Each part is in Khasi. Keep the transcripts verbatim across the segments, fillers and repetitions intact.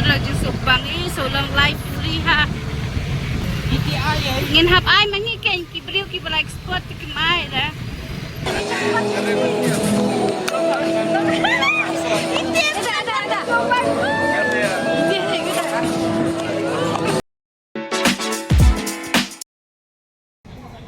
Paralok jingsuk bang i, so long live free ha. Ngin hap ai ma ngi kein ki briew kiba la expert te kim ai da.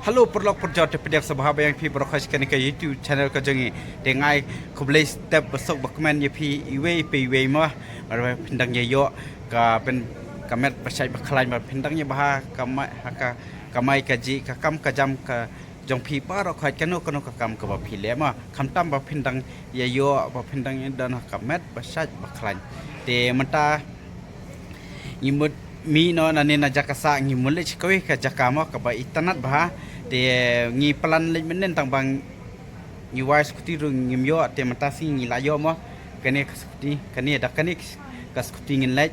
Hello paralok parajor, te pdiang sngewbha ba ïa phi baroh kane ka YouTube channel ka jong ngi. Te nga ai khublei step ba suk ba kmen ïa phi iwei pa iwei mo. Ba phin dang ïa ïoh ka pyn, ka met ba shait ba khlaiñ, ba phin dang ïa bha ha ka mai, ha ka kamai kajih, ka kam ka jam ka jong phi baroh, kano kano ka kam kaba phi leh mo. Khamtam ba phin dang ïa ïoh, ba phin dang ïa don ha ka met ba shait ba khlaiñ. Te mynta ngi mut mih noh nangne na jaka sah, ngi mut leit sha kawei ka jaka mo kaba itynnad bha. Te ngi plan leit mynnin tang ba ngi wai scooty ruh ngim ïoh, te mynta sngi ngi la ïoh mo. Kane ka scooty, kane da kane ka scooty ngin leit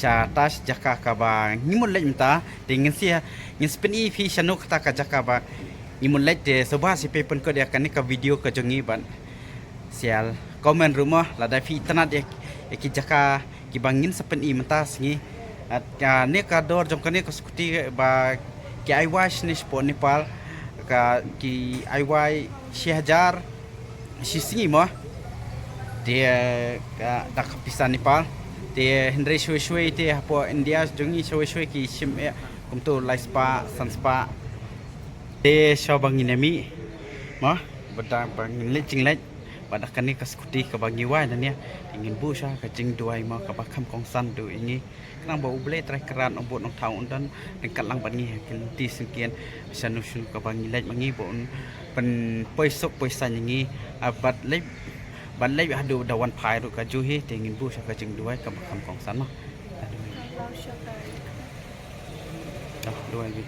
sha ta sha jaka kaba ngi mut leit mynta. Te ngin sa, ngin sa pyni ïa phi shano kata ka jaka ba ngi mut leit, te sngewbha sa phi pynkut ïa kane ka video ka jong ngi bad sa comment ruh mo lada phi itynnad ïa, ïa ki jaka kiba ngin sa pyni mynta sngi. At kane ka dor jong kane ka scooty ba ki ai wai shane shapoh Nepal, ka ki ai wai shi hajar shi sngi mo. Te ka da ka pisa Nepal. Te hynrei shwei shwei te hapoh India jong ngi shwei shwei ki shim eh kumto lai spah, san spah. Te shuwa ba ngin ïa mih mo, ba da ba ngin leit jingleit bad kane ka scooty kaba ngi wai nangne. Te ngin buh shuwa ka jingduwai mo kaba kham kongsan duh ïa ngi. Khnang ba U Blei Trai Kynrad u bud nongthaw un don ryngkat lang bad ngi ha ki lynti syngkien, shano shano kaba ngi leit ma ngi ba un pynpoi suk poi saiñ ïa ngi, ah, bad leit, bad leit haduh da wan phai ruh kajuh hi. Te ngin buh shuwa ka jingduwai kaba kham kongsan mo. Aduh. Dah, duwai bi.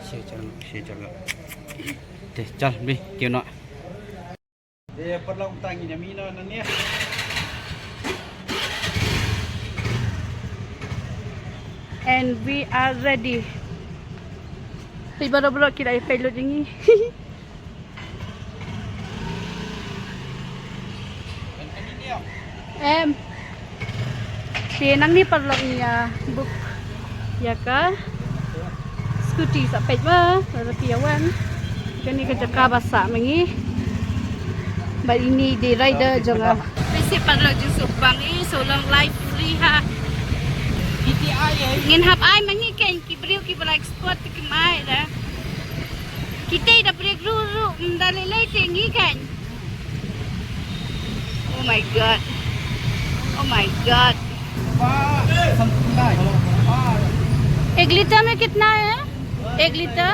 Shi jang, shi jang. Te, chal, bi, kiew noh. Te paralok, mynta ngin ïa mih noh nangne. And we are ready. Te baroh baroh ki la ïa peit lut ïa ngi. Em. Te nangne paralok ngi ïa book ïa ka scooty, sa peit ba lada phi ïa wan. Kane ka jaka ba sah ma ngi. Bad ine i dei rider jong nga. Peit seh paralok jingsuk bang i, so long live free ha. Ngin hap ai ma ngi kein ki briew kiba la expert te kim ai da. Kita da briew ruh ruh, ym da lei lei te ngi kein. Oh my God. Oh my God. एक लीटर में कितना है? एक लीटर?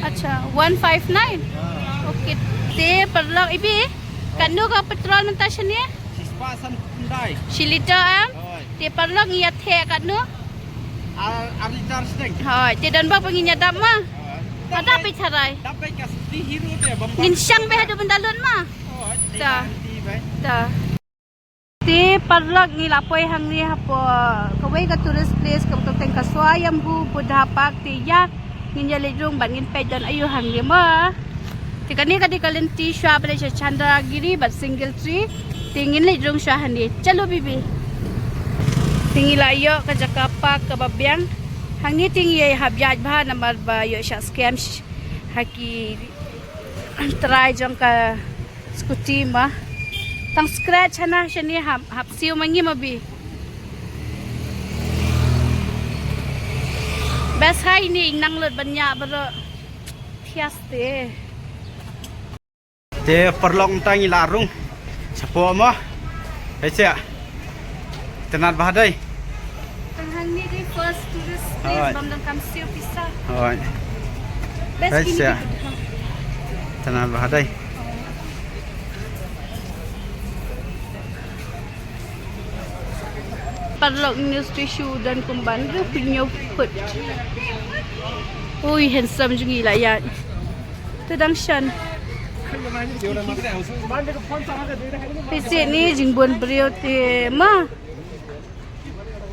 अच्छा, वन फ़ाइव नाइन। ओके। Te paralok, ibi katno ka petrol mynta shane? Shi spah san phew khyndai. Shi liter em? Hooid. Te paralok, ngi ïa theh katno? Ar, ar liter shiteng. Hooid, te don bok ba ngin ïa dap ma. Hooid. Dap beit, tharai. Dap beit ka scooty Hero te bym. Ngin shang beit haduh ban da lut ma. Hooid. Ta. Te paralok, ngi la poi hangne hapoh kawei ka tourist place kaba kyrteng ka Swayambhu Buddha Park. Te ïa ngin ïa leit rung bad ngin peit don aïu hangne mo. Te kane ka dei ka lynti shuwa ba leit sha Chandragiri bad Single Tree. Te ngin leit rung shuwa hangne. Chalo bibi. Te ngi la ïoh ka jaka park kaba biang. Hangne te ngi ïa hap ïaid bha namar ba ïoh shah scam sh-, ha ki trai jong ka scooty ma. Tang scratch hana shane, hap, hap siew ma ngi ma bi. Best ha ine, ïa nang lut ban ïa baroh thias te. Te paralok, mynta ngi la rung shapoh mo. Hei seh. Itynnad bha dei. Tang hangne dei first tourist place. Hooid. Bym donkam siew pisa. Hooid. Best. Hei seh. Itynnad bha dei. Paralok, ngi shu don kumban ruh pynïoh put. Ui, handsome jong ngi la ïaid. Te dang shan. Phi sngewthuh ni jingbun briew te ma.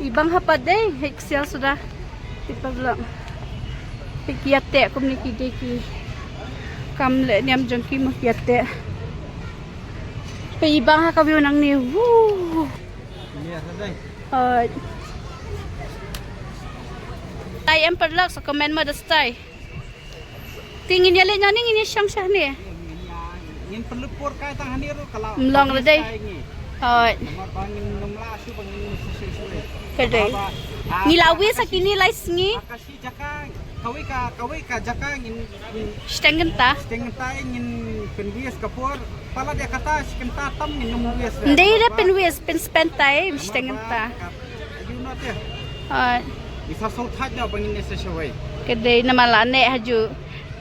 I bang hapdeng dei, hei ksiar suda. Te paralok. Hei ki ïateh kumne ki dei ki kam leh niam jong ki mo ki ïateh. Phi i bang ha ka view nangne. Woo. Hooid. Tang em paralok sa comment mo da stai. Te ngin ïaleh noh ne ngin ïashong shane? Ngin pynlut por kai tang hangne ruh ka la. Ym long re dei. Hooid. Namar ba ngin ym lah shuh ba ngin shu shu shu. Ka dei. Ngi la wish ha kine lai sngi. Ka shi jaka, kawei ka, kawei ka jaka ngin, ngin shiteng kynta. Shiteng kynta ngin pynwish ka por. Palat ïa kata shi kynta tam ngin ym wish. Ym dei re pynwish, pynspend time shiteng kynta. Hooid. Isa sngewthuh da ba ngin ïa sa shawei. Ka dei namar la neh hajuh.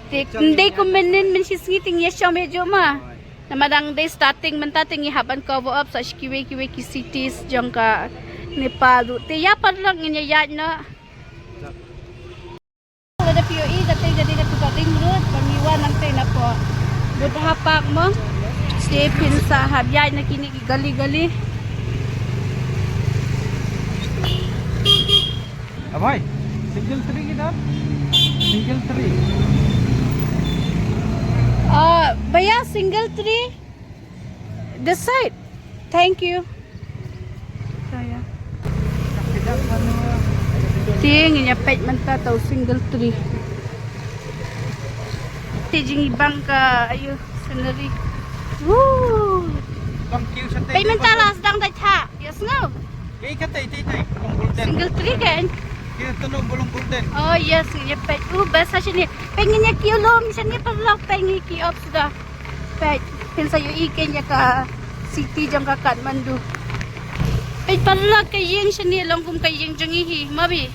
Te ym dei kum mynnin mynshisngi te ngi ïashong hajuh ma. Namar dang dei starting mynta te ngi hap ban cover up sa shi kiwei kiwei ki cities jong ka Nepal ruh. Te ïa paralok ngin ïa ïaid noh. Lada phi ïohi kata ka dei kata ka ring road ba ngi wan nangta na pdeng Buddha Park mo. Te phin sa hap ïaid na kine ki gully gully. Abhai, single tree kidhar? Single tree. Ah, bhaiya, single tree. This side. Thank you. Te ngin ïa peit mynta to single tree. Te jingibang ka, ayu, scenery. Woo. Peit mynta la sdang da tha. Yes, no. Single tree kan? Oh yes, ngin ïa peit. Uh, best ha shane. Peit ngin ïa kiew lum shane paralok, peit ngin ïa kiew up suda. Peit, phin sa ïohi kein ïa ka city jong ka Kathmandu. Peit paralok ka ïing shane long kum ka ïing jong ngi hi, ma Bi.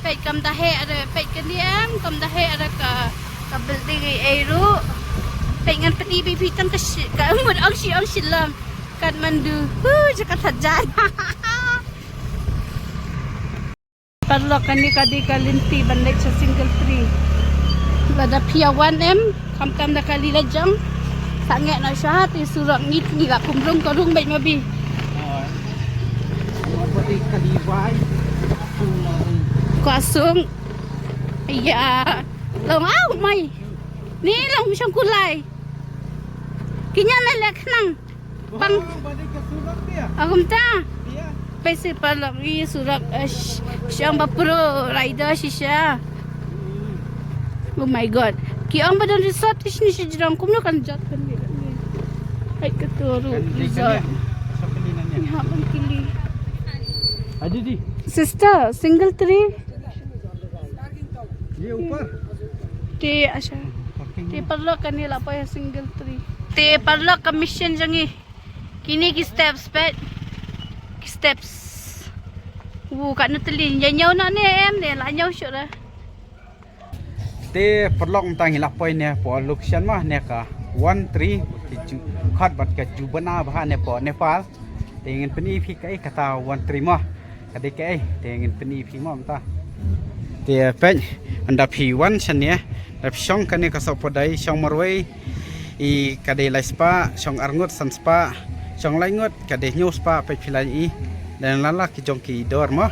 Peit kam da heh re, peit kane em, kam da heh re ka, ka building ei ei ruh. Peit ngan pyni ba phi tang ka shi, ka mut ong shi ong Shillong. Kathmandu. Hu, jaka thajan. Paralok kane ka dei ka lynti ban leit sha single tree. Lada phi ïa wan em, khamtam da kali la jong. Sangeh na sha te surok ngi ngi la kum rung ka rung beit ma Bi. Ko asung. Ïa. Long au mai. Ni long shong kulai. Kinya na lek nang. Bang. Ba dei ka surok dia. Agum ta. Dia. Peit shi paralok i surok, eh, sh-, shong ba pro rider shisha. Oh my God. Ki ong ba don resort shini shi jrong kumno kan jot kan ni. Hai ka turu resort. Ni ha ban kili. Adidi. Sister, single tree. Ye upar. Te asha. Te paralok kane la poi single tree. Te paralok ka mission jong ngi. Kine ki steps peit. Ki steps. Wu katno tylli, ïa ñiew noh ne em ne la ñiew shuh re. Te paralok mynta ngi la poi ne pdeng location ma ne ka One Tree, ki ju-, khat bad ka Jubana bha ne pdeng Nepal. Te ngin pyni phi kaei kata One Tree ma. Ka dei kaei, te ngin pyni phi mo mynta. Te peit, ynda phi wan shane, da phi shong kane ka sohpadai, shong marwei, i ka dei lai spah, shong arngut san spah, shong laingut, ka dei hynñiew spah, peit phi la ïohi, da la la ki jong ki dor mo.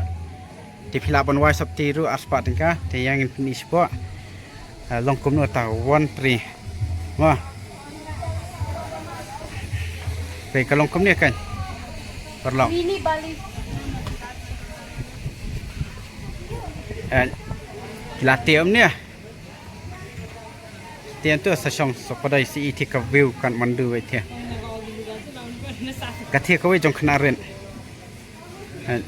Te phi lah ban wai sopti ruh ar spah tyngka, te ïa ngin pyni shapoh. Ah, long kumno ta One Tree. Mo. Peit ka long kumne kan. Paralok. Mini Bali. Eh, ki la tiam ne. Tiam tu sa shong sohpadai shi i te ka view Kathmandu wei te. Ka te kawei jong khynnah rit. Hei.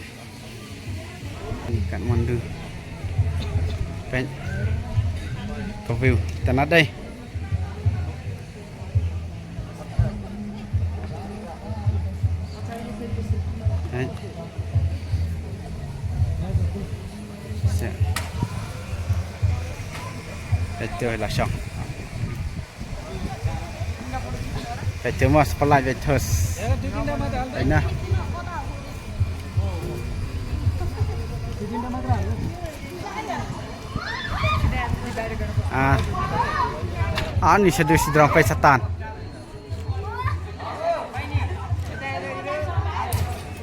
Kathmandu. Peit. Ka view. Tang dei. Hei. Sa. Peit tu la shong. Peit tu mo spotlight peit tu. Peit na. Ah. Ani sadu sidrong peit satan.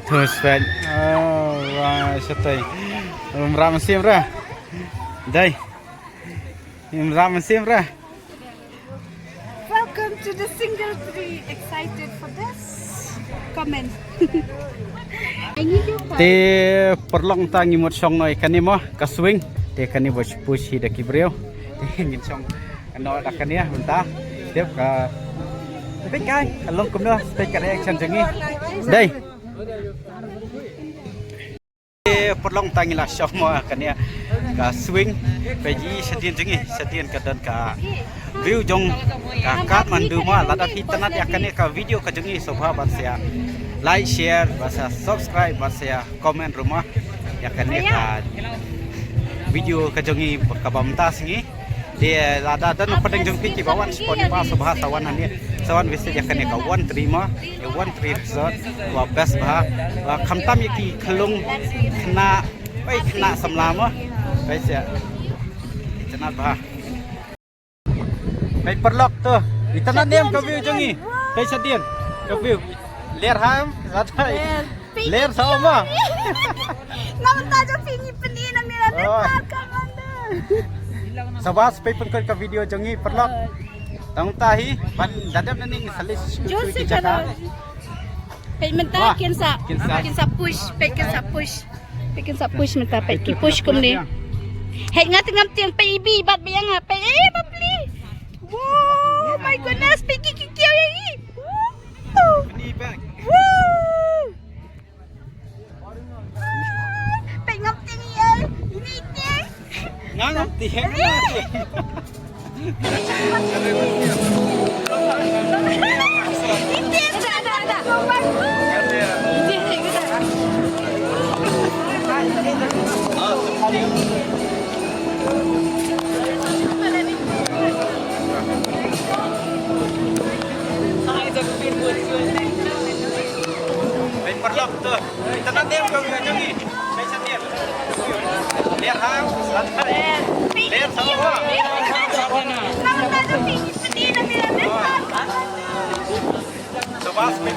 Thus pen. Oh, wah, shatai. Ym ram sim ra. Dai. Ym ram sim ra. Welcome to the single tree. Excited for this? Comment. Te paralok, ta ngi mut shong noh ïa kane mo, ka swing. Te kane ba shu push hi da ki briew. Te ngin shong noh da kane mynta. Te ka, te kai, ka long kumno, te ka reaction jong ngi. Dai. Paralok, ta ngi la shong mo kane ka swing. Peit shadien jong ngi, shadien ka don ka view jong ka Kathmandu mo. Lada phi itynnad ïa kane ka video ka jong ngi, sngewbha ban sa like, share, ban sa subscribe, ban sa comment ruh mo ïa kane ka video ka jong ngi kaba mynta sngi. Te lada don u pdeng jong phi kiba wan sha Nepal, sngewbha sa wan hangne, sa wan visit ïa kane ka One Tree mo, ïa One Tree Resort, ba best bha, ba khamtam ïa ki khyllung khynnah, oi khynnah samla mo, peit sha, itynnad bha. Peit paralok to, itynnad ne em ka view jong ngi, peit shadien, ka view, ler ham, ler. Ler sa ma. Namar ta jong phi ngi pyni nangne la. Oh. Nepal ka manda. Sngewbha sa peit pynkut ka video jong ngi paralok. Tang ta hi ban da dep na ning sa leh shu shu ki jaka. Peit mynta kin sa, kin sa push, peit kin sa push. Peit kin sa push mynta, peit ki push kumne. Hei nga te ngam tieng, peit ibi bat biang ha, peit eh bapli. Wow, my goodness, peit ki ki ki. Wow. Peit ngam tieng ïa ini tieng. Nga ngam tieng. Ini tieng. Peit paralok to. Itynnad ne em ka view jong ngi. Peit shadien. Ler ham. Ler sa ma. Sngewbha sa peit.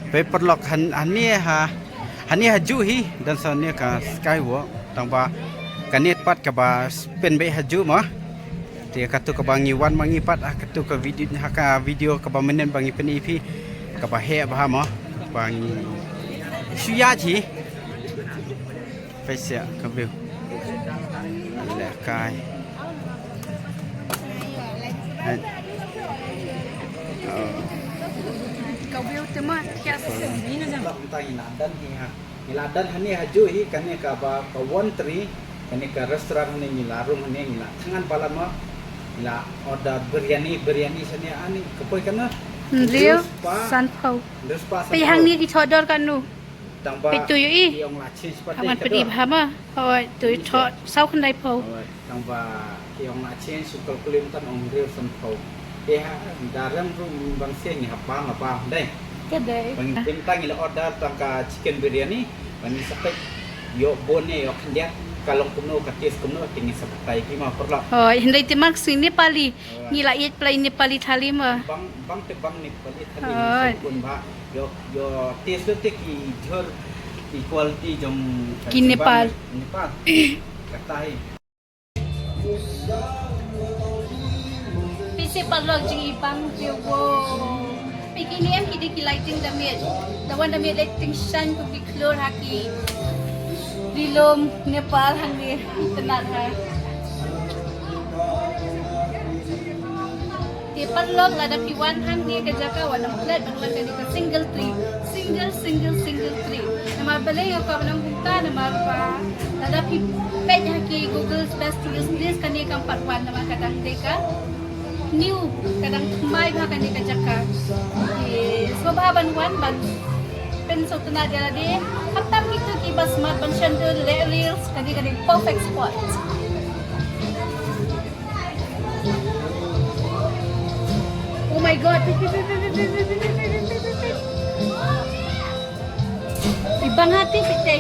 Peit paralok, han, hangne ha, hangne ha juh hi, don sa hangne ka skywalk, tang ba kane pat kaba spin beit ha juh mo. Te katu kaba ngi wan ma ngi pat, ha katu ka video, ha ka video kaba mynnin ba ngi pyni ïa phi, kaba heh bha mo, ba ngi shu ïaid hi. Peit sha ka view. Lehkai. Hai. Oh. Ka view te ma, kya se. Ngi la don hi ha. Ngi la don hangne ha juh hi, kane kaba ka One Tree, kane ka restaurant hangne ngi la rung hangne ngi la thngan palat mo. Ngi la order biryani, biryani shane ani ka poi kana. Hynriew sanphew. Hynriew spah sanphew. Peit hangne ki thoh dor kano. Tang ba peit to ïohi. Ki ong la change pat. Haman peit bha ma. Hoi, to ïohi thoh saw khyndai phew. Hoi, tang ba ki ong la change, u calculate tang ong hynriew sanphew. Te ha, da rem ruh ban sien ngi hap bang, hap bang dei. Ka dei. Ban dim tang ngi la order tang ka chicken biryani, ban ngi sa peit ïoh bun ne ïoh khyndiat, ka long kumno, ka taste kumno, te ngi sa batai phi ma paralok. Hoi, hynrei te ma ka sngi Nepali. Ngi la ïeit pla i Nepali thali ma. Bang, bang te bang Nepali thali. Hoi. Sa bun bha. Ïoh, ïoh taste te ki jhur, ki quality jong ki Nepal. Nepal. Kata hi. Peit sha paralok jong i bang view. Peit kine em ki dei ki lighting da miet. Da wan da miet lighting shine kum ki khlur ha ki ri lum Nepal hangne. Itynnad ha. Te paralok lada phi wan hangne ka jaka wat nym klet ban wan kane ka single tree. Single, single, single tree. Namar balei nga kwah ban ong kumta namar ba lada phi peit ha ki Google's best tourist place kane kam pat wan namar ka dang dei ka new, ka dang thymmai bha kane ka jaka. Te sngewbha ban wan ban pynsngewtynnad ïa lade. Khamtam kito kiba smat ban shon dur leh reels, kane ka dei perfect spot. Oh my God. I bang hati peit te.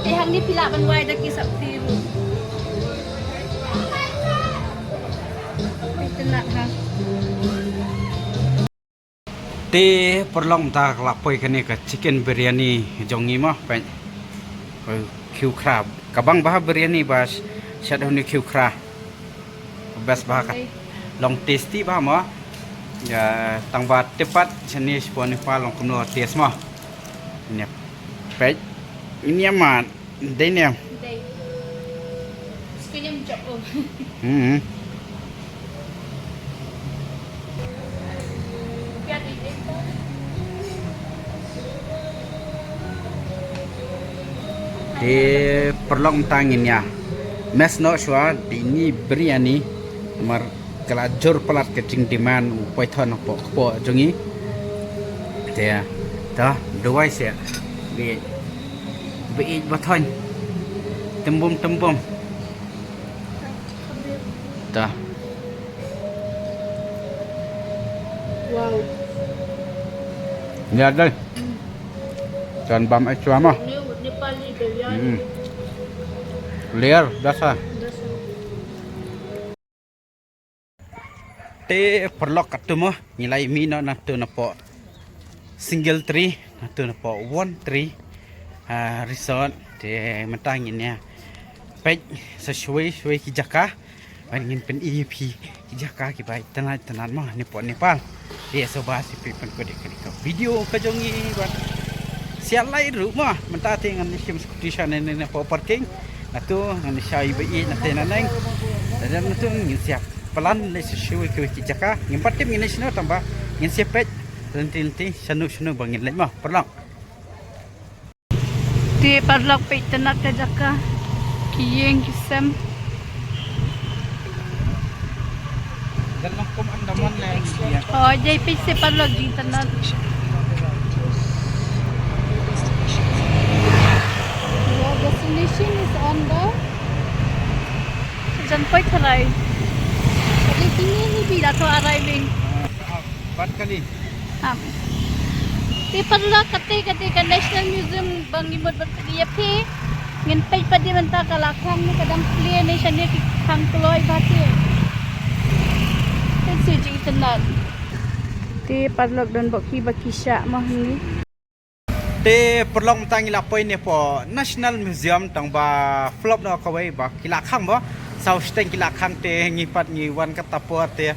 Eh, hangne phi lah ban wai da ki sap ti ruh. Phi tynnat ha. Te paralok, mynta ka la poi kane ka chicken biryani jong ngi mo, peit. Khiew khra. Ka bang bha biryani ba shat hynne khiew khra. Best bha ka. Long tasty bha mo. Ya, tang ba tip pat shane shapoh Nepal long kumno taste mo. Nep. Peit. Ini amat. Dei ne. Dei. Sekejap jap. Hmm. Te paralok, mynta ngin ïa mess noh shuwa, dei ne biryani. Namar ka la jur palat ka jingdemand u paithon hapoh kpoh jong ngi. Te, ta, duwai seh. Bieit. Bieit ba thon. Tembum, tembum. Ta. Wow. Ïa dei. Hmm. Jan bam ai chwa mo. Ini Nepali biryani. Hmm. Ler, dasa. Dasa. Te paralok, katto mo, ngi la mih noh na tu napoh Single Tree, na tu napoh One Tree, ah, Resort. Te mynta ngin ïa peit sa shuwei shuwei ki jaka, ban ngin pyni ïa phi ki jaka kiba itynnat itynnat mo, napoh Nepal. Te sngewbha sa peit pynkut ïa kane ka video ka jong ngi bad sa ïa lait ruh mo. Mynta te ngan shim scooty sha ne, ne, napoh parking. Nangtu ngan shai ba ïeit nangte nangne. Te nangtu ngin sa ïa plan leit sha shuwa ki, ki jaka. Ngim pat tip ngin leit shano tang ba ngin sa ïa peit lynti lynti shano shano ba ngin leit mo, paralok. Te paralok, peit, itynnat ka jaka. Ki ïing ki sem. Dan long kum Andaman ne India. Oh, jai peit seh paralok, itynnat. Your destination is on the, jan poi tharai. Kali kini ni bi da to arriving. Bat kali. Am. Te paralok, kata, kata ka National Museum ba ngi mut ban pyni ïa phi. Ngin peit pat de mynta ka la khang ne ka dang plie ne shane ki khang kloi bha te. Te shu jingtynnat. Te paralok, don bok ki ba ki shah mo hangne. Te paralok, mynta ngi la poi ne hapoh National Museum, tang ba flop noh kawei ba ki la khang mo. Saw shiteng ki la khang te ngi pat ngi wan kata por te,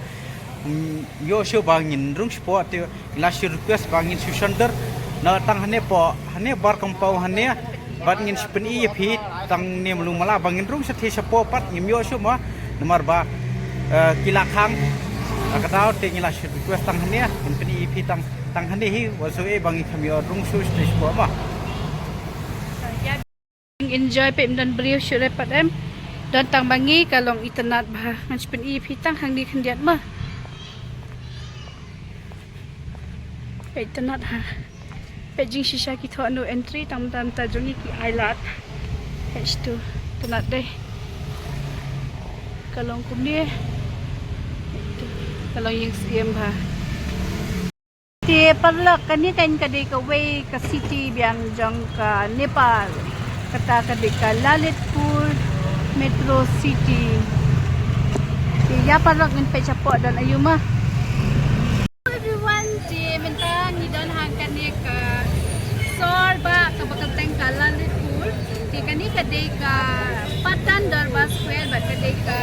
mm, ïoh shuh ba ngin rung shapoh te. Ngi la shu request ba ngin shu shon dur na tang hangne hapoh, hangne bar compound hangne, bad ngin shu pyni ïa phi tang ne malu mala ba ngin rung shathie shapoh pat ngim ïoh shuh mo, namar ba, eh, ki la khang. Ka daw te ngi la shu request tang hangne, ngin pyni ïa phi tang, tang hangne hi, wat shu ei ba ngi kham ïoh rung shuh shathie shapoh mo. Enjoy, peit, ym don briew shuh re pat em. Don tang ba ngi, ka long itynnat bha. Ngan sa pyni ïa phi tang hangne khyndiat mo. Peit, itynnat ha. Peit jingshisha ki thoh no entry, tang mynta mynta jong ngi ki ai lad. Peit tu, itynnat dei. Ka long kumne. Peit tu. Ka long ïing syiem bha. Te paralok, kane kan ka dei kawei ka city biang jong ka Nepal. Kata ka dei ka Lalitpur Metro City. Te ïa paralok, ngin peit shapoh don aïu mo. Hello everyone, te mynta ngi don ha kane ka sor ba kaba kyrteng ka Lalitpur. Te kane ka dei ka Patan Durbar Square, bad ka dei ka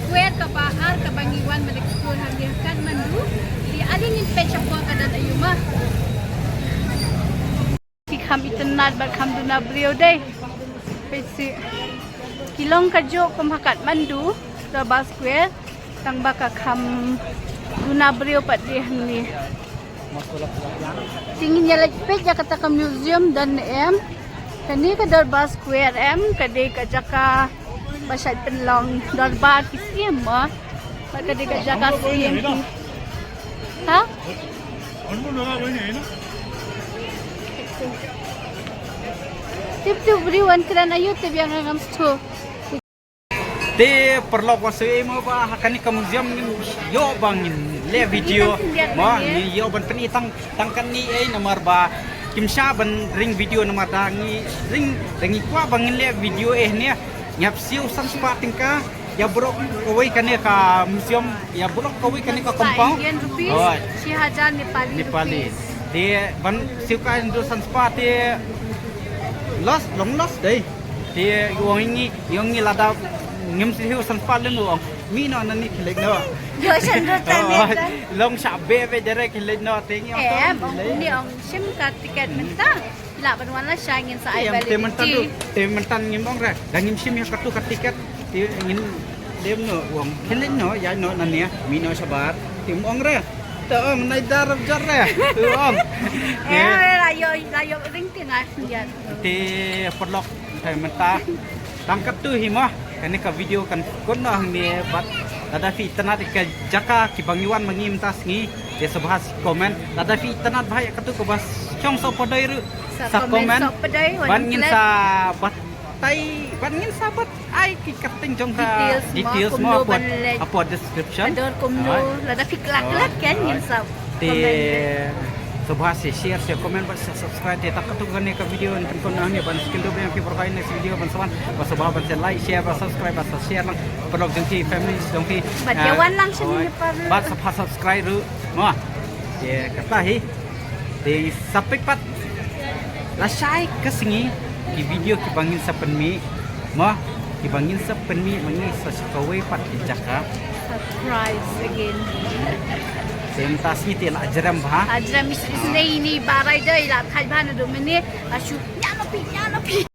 square kaba ar kaba ngi wan ban explore hangne ha Kathmandu. Te ale ngin peit shapoh ka don aïu mo. Ki kham itynnat bad kham duna briew dei. Peit seh. Ki long kajuh kum ha Kathmandu Durbar Square. Tang ba ka kham duna briew pat de hangne. Te ngin ïa leit peit ïa kata ka museum don ne em. Kane ka Durbar Square em, ka dei ka jaka ba shait pynlong dorbar ki syiem mo. Ba ka dei ka jaka syiem ki. Ha? Tip tu briew wan kren aïu te biang ngam sngewthuh. Te paralok, wat sngewthuh mo ba ha kane ka museum ngin ïoh ba ngin leh video mo, ngin ïoh ban pyni tang, tang kane ei namar ba Kim shah ban ring video namar da ngi ring da ngi kwah ba ngin leh video eh ne. Ngi hap siew san spah tyngka. Ïa block kawei kane ka museum, ïa block kawei kane ka compound. Indian rupees, oh, shi hajar Nepali, Nepali rupees. Te ban siew ka Indo san spah te loss, long loss dei. Te ong ngi, ong ngi lada ngim siew san spah lem ong. Mih noh nangne khie leit noh. Yo shan ro tan. Oh, ne tan. Long shah be be direct khie leit noh te ngi ong. Em, ong ni ong shim ka ticket mynta. Lah ban wan lashai ngin sa ai validity. Te mynta ngim ong re. Da ngim shim ïa katu ka ticket. Te ngin dem noh ong. Khie leit noh, ïa noh nangne. Mih noh shabar. Te ong re. Te ong nai dar jor re. Te ong. Eh, la ïoh, la ïoh ring te ngai ïa. Te paralok. Te mynta tang katto hi mo, kane ka video kan kut noh hangne bad lada phi itynnad ïa ka jaka kiba ngi wan ma ngi mynta sngi, te sa bha sa comment. Lada phi itynnad bha ïa katu kaba shong sohpadoi ruh sa comment. Bad ngin sa batai, bad ngin sa batai ki kyrteng jong ka details mo hapoh description. Lada phi klet klet kan ngin sa Te sa bha sa share, sa comment bad sa subscribe. Te tang katto kane ka video ngan pynkut noh hangne, ban sa ïakynduh biang ïa phi baroh ha next video ban sa wan. Bad sa bha ban sa like, share bad subscribe bad sa share lang paralok jong phi, family jong phi. Bad ïa wan lang sha ngi paralok. Bad sa bha subscribe ruh. Mo. Te kata hi. Te sa peit pat lashai ka sngi ki video kiba ngin sa pynmih. Mo, kiba ngin sa pynmih ma ngi sa sha kawei pat ki jaka. Surprise again. Te mynta sngi te la jrem bha. Ah, jrem is, is ne ini barai dei la thait bha naduh mynne. Ah, shu, nia no phi, nia no phi.